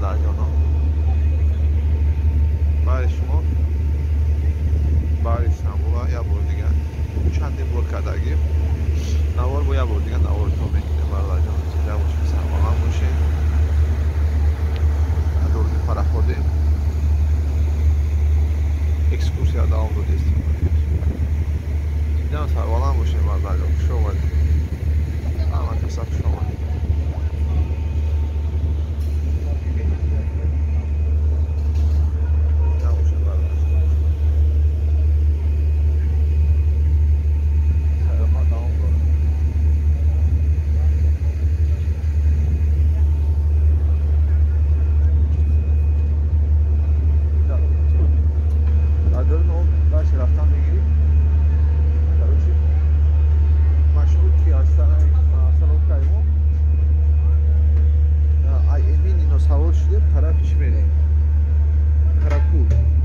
Бародарҷоно, баҳри шумо баҳри Истанбула як бор дигар чандин бор кардагим навор, бо як бор дигар наворто мекунем. Бародарҷоно, зинда бошед, сарбаланд бошед. Дуруни пароходем, экскурсия давом додистем. Зинда, сарбаланд бошед, бародарҷон. Хуш омадед, ҳама каса хуш омадед. Тарафи чӣ мерем? Каракул.